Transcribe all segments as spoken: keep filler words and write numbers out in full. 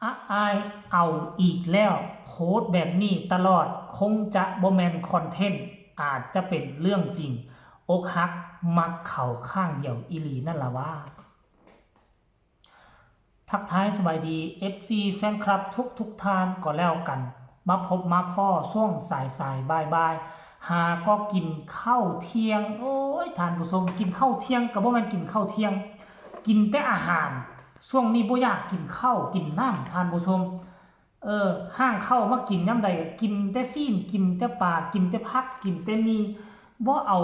อะอายเอาอีกแล้ว โพสต์แบบนี้ตลอด คงจะบ่แม่นคอนเทนต์ อาจจะเป็นเรื่องจริง อกหักมักเขาข้างเดียวอีหลีนั่นล่ะว่า ทักทายสบายดี เอฟซี แฟนคลับทุกทุกท่านก็แล้วกัน มาพบมาพ้อช่วงสายสายบ่ายบ่ายๆ หาก็กินข้าวเที่ยง โอ้ย ท่านผู้ชม กินข้าวเที่ยงก็บ่แม่นกินข้าวเที่ยง กินแต่อาหาร ช่วงนี้บ่อยากกินข้าวกินน้ำ ท่านผู้ชม เออ ห่างข้าวมากินยามใดก็กินแต่ซี้น กินแต่ปลา กินแต่ผัก กินแต่หมี่ บ่เอา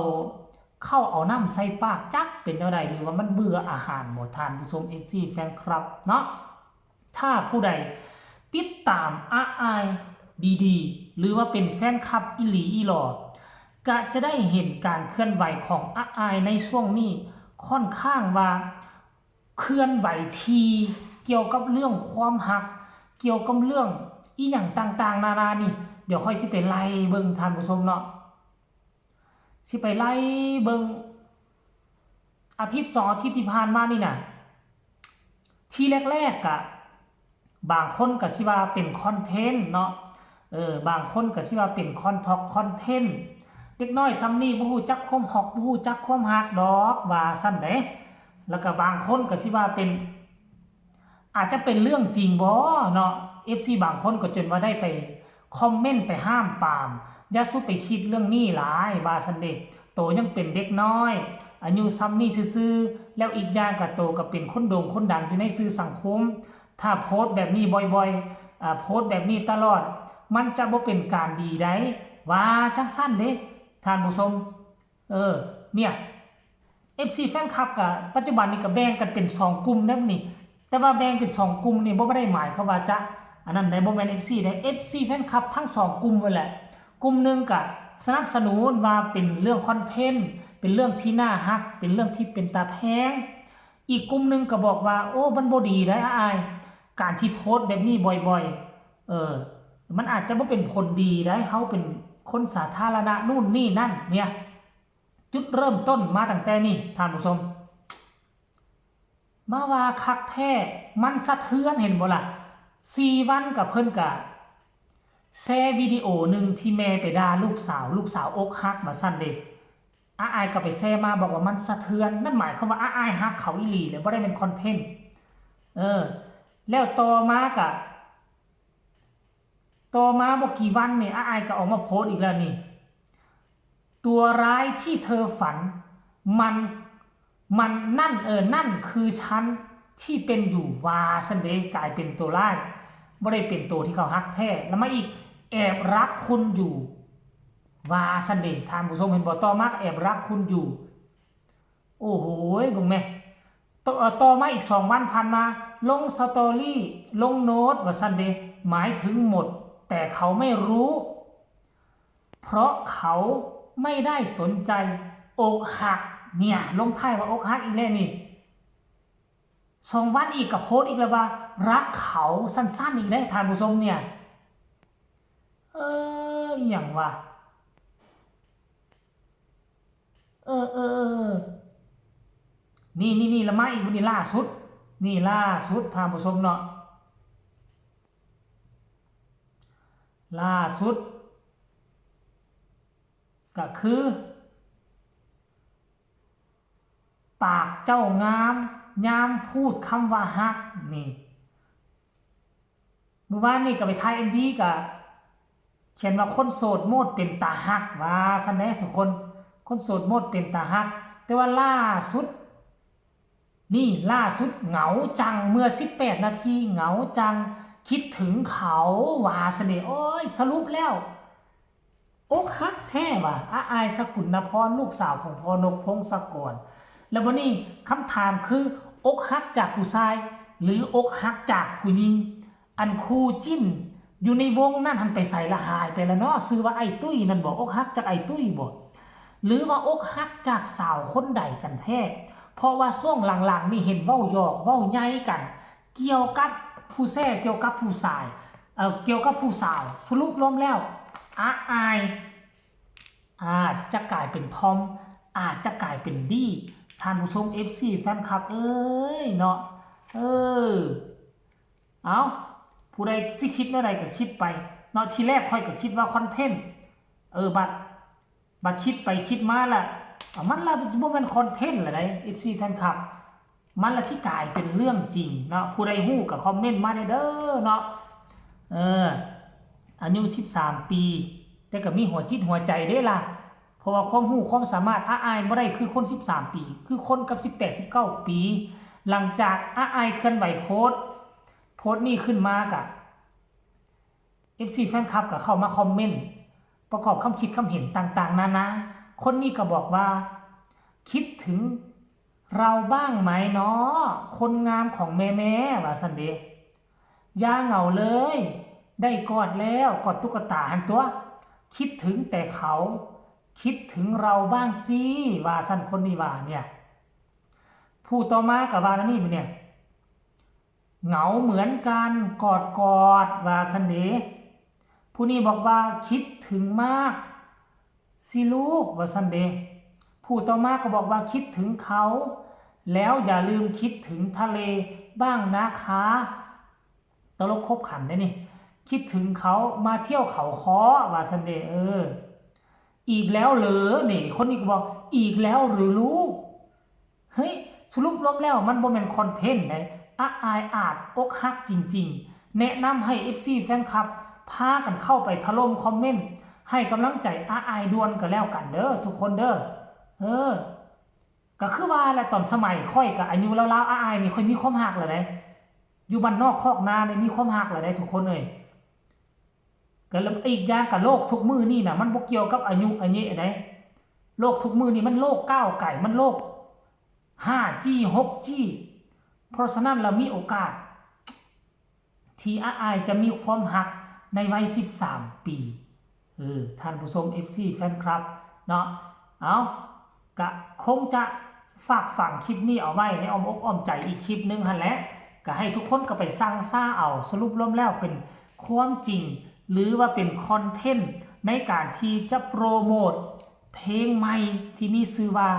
ข้าวเอาน้ำใส่ปาก จักเป็นแนวใด หรือว่ามันเบื่ออาหารบ่ ท่านผู้ชม เอฟซี แฟนคลับเนาะ ถ้าผู้ใดติดตามอะอายดีๆ หรือว่าเป็นแฟนคลับอีหลีอีหลอ ก็จะได้เห็นการเคลื่อนไหวของอะอายในช่วงนี้ ค่อนข้างว่าเคลื่อนไหวทีเกี่ยวกับเรื่องความฮัก เกี่ยวกับเรื่องอีหยังต่างๆ นานานี่ เดี๋ยวค่อยสิไปไล่เบิ่ง ท่านผู้ชมเนาะ สิไปไล่เบิ่ง อาทิตย์สองอาทิตย์ที่ผ่านมานี่นะ ทีแรกๆกะ บางคนก็สิว่าเป็นคอนเทนต์เนาะ เออ บางคนก็สิว่าเป็นคอนทอกคอนเทนต์ เด็กน้อยส่ำนี้บ่ฮู้จักความฮอก บ่ฮู้จักความฮักดอก ว่าซั่นเด้ แล้วก็บางคนก็สิว่าเป็น อาจจะเป็นเรื่องจริงบ่เนาะ เอฟซี บางคนก็จนว่าได้ไปคอมเมนต์ไปห้ามปราม อย่าสุไปคิดเรื่องนี้หลาย ว่าซั่นเด้ โตยังเป็นเด็กน้อย อายุส่ำนี้ซื่อๆ แล้วอีกอย่างก็โตก็เป็นคนโด่งคนดังอยู่ในสื่อสังคม ถ้าโพสต์แบบนี้บ่อยๆ อ่า โพสต์แบบนี้ตลอด มันจะบ่เป็นการดีใด ว่าจั่งซั้นเด้ ท่านผู้ชม เออ เนี่ย เอฟซี แฟนคลับก็ปัจจุบันนี้ก็แบ่งกันเป็นสองกลุ่มแล้วนี่ แต่ว่าแบ่งเป็นสองกลุ่มนี่บ่ได้หมายความว่าจะ อันนั้นได้ บ่แม่น เอฟซี ได้ เอฟซี แฟนคลับทั้งสองกลุ่มนั่นแหละ กลุ่มหนึ่งก็สนับสนุนว่าเป็นเรื่องคอนเทนต์ เป็นเรื่องที่น่าฮัก เป็นเรื่องที่เป็นตาแพง อีกกลุ่มหนึ่งก็บอกว่า โอ้ มันบ่ดีได้อ้าย การที่โพสต์แบบนี้บ่อยๆ เออ มันอาจจะบ่เป็นผลดีได้ เฮาเป็นคนสาธารณะนู่นนี่นั่นเนี่ย จุดเริ่มต้นมาตั้งแต่นี่ ท่านผู้ชม มาว่าคักแท้ มันสะเทือน เห็นบ่ล่ะ สี่วันกับเพิ่นกะแชร์วิดีโอหนึ่งที่แม่ไปด่าลูกสาว ลูกสาวอกหักว่าซั่นเด้ อ้ายก็ไปแชร์มาบอกว่ามันสะเทือน นั่นหมายความว่าอ้ายฮักเขาอีหลี แล้วบ่ได้เป็นคอนเทนต์ เออ แล้วต่อมากะ ต่อมาบ่กี่วันนี่ อ้ายก็ออกมาโพสต์อีกแล้วนี่ ตัวร้ายที่เธอฝัน มัน มันนั่น เออ นั่นคือฉันที่เป็นอยู่ ว่าซั่นเด้ กลายเป็นตัวร้าย บ่ได้เป็นตัวที่เขาฮักแท้ แล้วมาอีก แอบรักคุณอยู่ ว่าซั่นเด้ ท่านผู้ชมเห็นบ่ ต่อมาก็แอบรักคุณอยู่ โอ้โห เบิ่งแม่ ต่อ เอ่อ ต่อมาอีกสองวันผ่านมา ลงสตอรี่ ลงโน้ต ว่าซั่นเด้ หมายถึงหมด แต่เขาไม่รู้ เพราะเขาไม่ได้สนใจ อกหัก เนี่ย ลงท้ายว่าอกหักอีกแล้วนี่ สองวันอีกก็โพสต์อีกแล้วว่า รักเขา สั้นๆ อีกแล้ว ท่านผู้ชมเนี่ย เออ อหย่างวะ เออ เออ เออ นี่ นี่ นี่ ละมาอีก นี่ล่าสุด นี่ล่าสุด ท่านผู้ชมเนาะ ล่าสุด ก็คือ ปากเจ้างาม ยามพูดคำว่าฮัก นี่ มื้อวานนี่ก็ไปถ่าย เอ็มวี ก็เขียนว่าคนโสดโมดเป็นตาฮัก ว่าซั่นแหละทุกคน คนโสดโมดเป็นตาฮัก แต่ว่าล่าสุด นี่ล่าสุดเหงาจัง เมื่อสิบแปดนาที เหงาจัง คิดถึงเขา ว่าซั่นเด้ โอ้ย สรุปแล้ว อกหักแท้ว่ะ อ้าย สกุลนพร ลูกสาวของพ่อนก พงศกร แล้วบัดนี้คำถามคือ อกหักจากผู้ชาย หรืออกหักจากผู้หญิง อันคู่จิ้นอยู่ในวงนั่นหั้นไปไสละ หายไปแล้วเนาะ ชื่อว่าอ้ายตุ้ยนั่นบ่ อกหักจากอ้ายตุ้ยบ่ หรือว่าอกหักจากสาวคนใดกันแท้ เพราะว่าช่วงหลังๆนี่เห็นเว้าหยอกเว้าใหญ่กัน เกี่ยวกับผู้แซ่ เกี่ยวกับผู้ชาย เอ่อ เกี่ยวกับผู้สาว สรุปรวมแล้ว อ้าย อาจจะกลายเป็นทอม อาจจะกลายเป็นดี ท่านผู้ชม เอฟซี แฟนคลับเอ้ยเนาะ เออ เอา ผู้ใดสิคิดแนวใดก็คิดไปเนาะ ทีแรกข้อยก็คิดว่าคอนเทนต์ เออ บัด บัดคิดไปคิดมาละ อ่ะ มันละบ่แม่นคอนเทนต์ละได๋ เอฟซี แฟนคลับ มันละสิกลายเป็นเรื่องจริงเนาะ ผู้ใดฮู้ก็คอมเมนต์มาได้เด้อเนาะ เออ อายุสิบสามปี แต่ก็มีหัวจิตหัวใจเด้ล่ะ เพราะว่าความรู้ความสามารถ อ้าอ้ายบ่ได้คือคนสิบสามปี คือคนกับสิบแปด สิบเก้าปี หลังจากอ้าอ้ายเคลื่อนไหวโพสต์ โพสต์นี้ขึ้นมากะ เอฟซี แฟนคลับก็เข้ามาคอมเมนต์ ประกอบคำคิดคำเห็นต่างๆ นานา คนนี้ก็บอกว่า คิดถึงเราบ้างไหมเนาะ คนงามของแม่ๆ ว่าซั่นเด้ อย่าเหงาเลย ได้กอดแล้ว กอดตุ๊กตาหั้นตั๊ว คิดถึงแต่เขา คิดถึงเราบ้างสิ ว่าซั่นคนนี้ว่าเนี่ย ผู้ต่อมาก็ว่าแนวนี้บัดเนี่ย เหงาเหมือนกัน กอดกอด ว่าซั่นเด้ ผู้นี้บอกว่า คิดถึงมากสิลูก ว่าซั่นเด้ ผู้ต่อมาก็บอกว่า คิดถึงเขา แล้วอย่าลืมคิดถึงทะเลบ้างนะคะ ตลกขบขันเด้นี่ คิดถึงเขา มาเที่ยวเขาค้อ ว่าซั่นเด้ เออ อีกแล้วเหรอ นี่ คนนี้ก็บอก อีกแล้วหรือลูก เฮ้ย สรุปรวมแล้วมันบ่แม่นคอนเทนต์ได๋ อ้าอ้ายอาจอกหักจริงๆ แนะนำให้ เอฟซี แฟนคลับ พากันเข้าไปถล่มคอมเมนต์ ให้กำลังใจอ้าอ้ายด่วนก็แล้วกันเด้อ ทุกคนเด้อ เออ ก็คือว่าแหละ ตอนสมัยข้อยก็อายุราวๆ อ้าอ้ายนี่ ข้อยมีความฮักแล้วได๋ อยู่บ้านนอกคอกนานี่มีความฮักแล้วได๋ ทุกคนเอ้ย ก็แล้วอีกอย่างก็โลกทุกมื้อนี่น่ะ มันบ่เกี่ยวกับอายุอาเยะได๋ โลกทุกมื้อนี่มันโลกก้าวไกล มันโลก ห้าจี หกจี เพราะฉะนั้นแล้วมีโอกาส ที่อ้าอ้ายจะมีความฮักในวัยสิบสามปี เออ ท่านผู้ชม เอฟซี แฟนคลับ เนาะ เอา ก็คงจะฝากฝังคลิปนี้เอาไว้ในอ้อมอกอ้อมใจอีกคลิปหนึ่งหั้นแหละ ก็ให้ทุกคนก็ไปซังซาเอา สรุปรวมแล้วเป็นความจริง หรือว่าเป็นคอนเทนต์ในการที่จะโปรโมทเพลงใหม่ที่มีชื่อว่า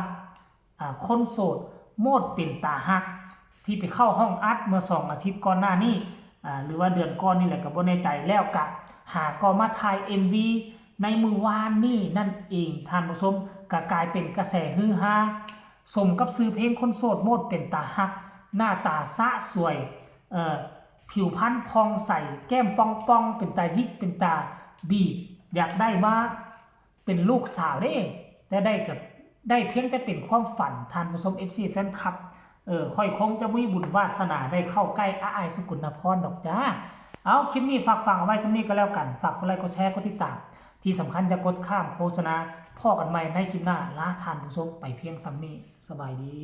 อ่า คนโสดโมดเป็นตาฮัก ที่ไปเข้าห้องอัดเมื่อสองอาทิตย์ก่อนหน้านี้ อ่า หรือว่าเดือนก่อนนี่แหละก็บ่แน่ใจ แล้วก็หาก็มาถ่าย เอ็มวี ในมื้อวานนี้นั่นเอง ท่านผู้ชม ก็กลายเป็นกระแสฮือฮา สมกับชื่อเพลงคนโสดโมดเป็นตาฮัก หน้าตาสะสวย เอ่อ ผิวพรรณผ่องใส แก้มป่องๆ เป็นตาหยิก เป็นตาบีบ อยากได้มาเป็นลูกสาวเด้ แต่ได้กับ ได้เพียงแต่เป็นความฝัน ท่านผู้ชม เอฟซี แฟนคลับ เออ ข้อยคงจะบ่มีบุญวาสนาได้เข้าใกล้อ้าอ้ายสกลนภรณ์ดอกจ้า เอา คลิปนี้ฝากฝังเอาไว้ส่ำนี้ก็แล้วกัน ฝากกดไลค์ กดแชร์ กดติดตาม ที่สำคัญอย่ากดข้ามโฆษณา พ้อกันใหม่ในคลิปหน้า ลาท่านผู้ชมไปเพียงส่ำนี้ สบายดี